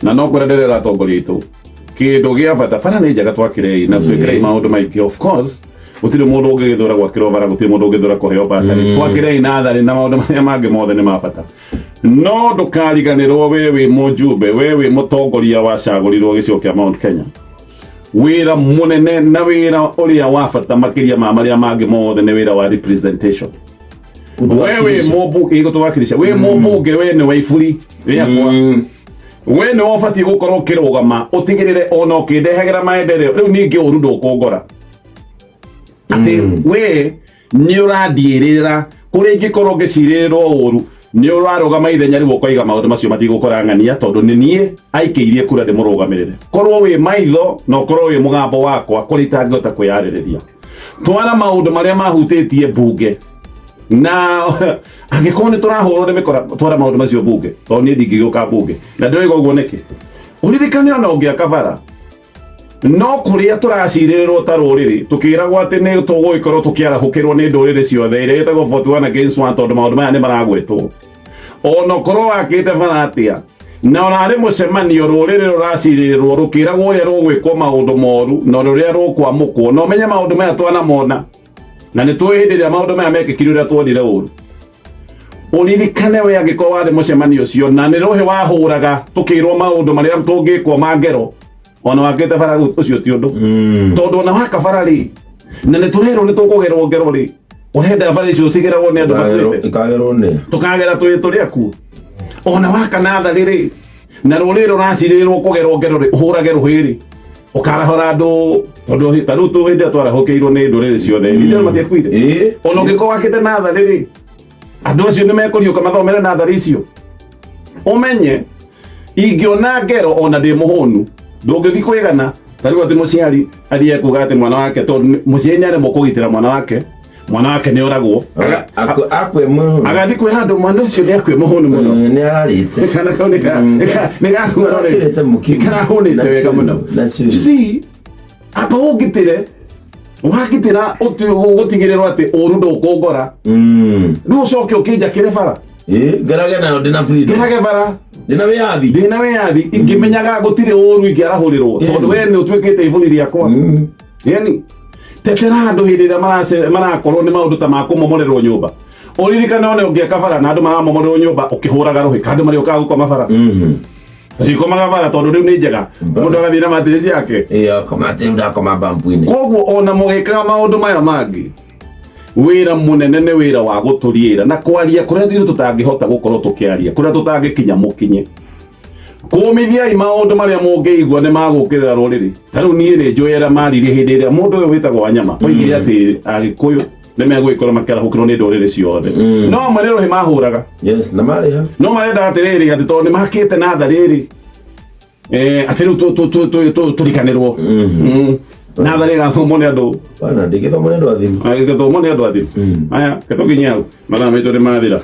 Na no ngwĩra ndĩrera atongoria aitũ kĩndũ gĩa bata, bara nĩ njega, twakĩrei na twĩkĩrei maũndũ maingĩ. Of course gũtirĩ mũndũ ũngĩgĩthũra gwakĩrwo bara, gũtirĩ mũndũ ũngĩthũra kũheo basarĩ. Twakĩrei natharĩ na maũndũ marĩa mangĩ mothe nĩ ma bata, no ndũkariganĩrwo we wĩ mũjumbe, we wĩ mũtongoria wacagũrirwo gĩcigo kĩa Mount Kenya. Wĩra mũnene na wĩra ũrĩa wa bata makĩria ma marĩa mangĩ mothe nĩ wĩra wa representation. We wĩ mũmbunge, gũtũwakilisha. Wĩ mũmbunge, we nĩ wa iburi rĩakwa. We nĩ ũbatiĩ gũkorwo ũkĩrũgama ũtigĩrĩre ona ũkĩndehagĩra maendeleo. Rĩu ningĩ ũru ndũkũngora atĩ we nĩ ũrandiĩrĩra kũrĩa ingĩkorwo ngĩcirĩrĩrwo ũru, nĩ ũrarũgama ithenya rĩu ũkoiga maũndũ macio matigũkora ng'ania, tondũ nĩ niĩ aikĩirie kura ndĩmũrũgamĩrĩre. Korwo wĩ maitho na ũkorwo wĩ mũgambo wakwa kũrĩa itangĩhota kwĩyarĩrĩria. Twara maũndũ marĩa mahutĩtie mbunge, na angĩkorwo nĩ tũrahũrwo nĩ mĩkora, twara maũndũ macio mbunge, tondũ niĩ ndingĩgĩũka mbunge. Na ndĩroiga ũguo nĩkĩ? Ũririkane ona ũngĩaka bara, no kũrĩa tũracirĩrĩrwo ta rũrĩrĩ tũkĩragwo atĩ nĩ tũgũgĩkorwo tũkĩarahũkĩrwo nĩ ndũrĩrĩ ciothe ĩrĩa ĩtagwo 41 against 1, tondũ maũndũ maya nĩ maragwetwo. Ona ũkorwo wakĩte bara atĩa, na ũrarĩ mũcemanio rũrĩrĩ rũracirĩrĩrwo rũkĩragwo ũrĩa rũgwĩkwo maũndũ moru na ũrĩa rũkwamũkwo, na ũmenye maũndũ maya twanamona na nĩ tũĩ hĩndĩ ĩrĩa maũndũ maya mekĩkire ũrĩa tuonire ũru. Ũririkane we angĩkorwo warĩ mũcemanio ũcio na nĩ rũhĩ wahũraga tũkĩrwo maũndũ marĩa tũngĩkwo ma ngero, ona wakĩte bara, ũcio ti ũndũ, tondũ ona waka bara rĩ, na nĩ tũrerwo nĩ tũkũgerwo ngero rĩ, ũrenda bara icio cigeragwo nĩ andũ makuĩte? Ikagerwo nĩ Tũkagera twĩ tũrĩ akuũ. Ona waka natharĩ rĩ, na rũrĩrĩ rũracirĩrwo kũgerwo ngero rĩ, ũhũrage rũhĩ rĩ, ũkarahũra andũ, tondũ ta rĩu tũ hĩndĩ ĩrĩa twarahũkĩirwo nĩ ndũrĩrĩ ciothe, mm. andũ matiakuire. Ona ũngĩkorwo wakĩte natharĩ rĩ, andũ acio nĩ mekũriũka mathomere natharĩ icio. Ũmenye ingĩona ngero ona ndĩ mũhũnu, ndũngĩthiĩ kwĩgana ta rĩu atĩ mũciari athiĩ kuga atĩ mwana wake, tondũ mũciari nĩ aremwo kũgitĩra mwana wake, mwana wake nĩ oragwo. Akwe mũno. Agathiĩ kwĩra andũ mwana ũcio nĩ akue mũhũnu mũno. Nĩ ararĩte. Kana kau nĩ gakua rĩ. Arakĩrĩte mũkimo. Karahũnĩte wega mũno. Nacio. You see, amba ũngitĩre, wagitĩra gũtigĩrĩrwo atĩ ũru ndũkũngora. Rĩu ũcoke ũkĩnjakĩre bara. Ĩ, ngerage nayo ndĩna freedom. Ngerage bara. Ndĩna wĩyathi. Ndĩna wĩyathi ingĩmenyaga gũtirĩ ũru ingĩarahũrĩrwo, tondũ we nĩ ũtuĩkĩte iburi rĩakwa. Yani tetera andũ hĩndĩ ĩrĩa marakorwo nĩ maũndũ ta ma kũmomorerwo nyũmba. Ũririkane one ũngĩaka bara na andũ maramomorerwo nyũmba ũkĩhũraga rũhĩ, ka andũ marĩũkaga gũkoma bara? Rĩkomaga bara tondũ rĩu nĩ njega, mũndũ agathiĩ na matĩrĩ ciake. Ĩ, akoma atĩ rĩu ndakoma bampu-inĩ. Koguo ona mũgĩkaga maũndũ maya mangĩ, wĩra mũnene nĩ wĩra wa gũtũriĩra na kwaria kũrĩa ithuĩ tũtangĩhota gũkorwo tũkĩaria, kũrĩa tũtangĩkinya mũkinye. Kũmithiai maũndũ marĩa mũngĩigua nĩ magũkĩrĩra rũrĩrĩ. Ta rĩu niĩ nĩ njũĩ arĩa maririe hĩndĩ ĩrĩa mũndũ ũyũ wĩtagwo Wanyama oigire atĩ Agĩkũyũ nĩ megũgĩkorwo makĩarahũkĩrwo nĩ ndũrĩrĩ ciothe, no amwe nĩ rũhĩ mahũraga. Yes, na marĩ ha. No marenda atĩrĩrĩ, atĩ tondũ nĩ makĩte natharĩ rĩ, atĩ rĩu tũrikanĩrwo. Natharĩ ĩgathomwo nĩ andũ. Bana, ndĩgĩthomwo nĩ andũ athiru. Ĩgathomwo nĩ andũ athiru. Aya, ketũkinye hau, mathaa maitũ nĩ mathira.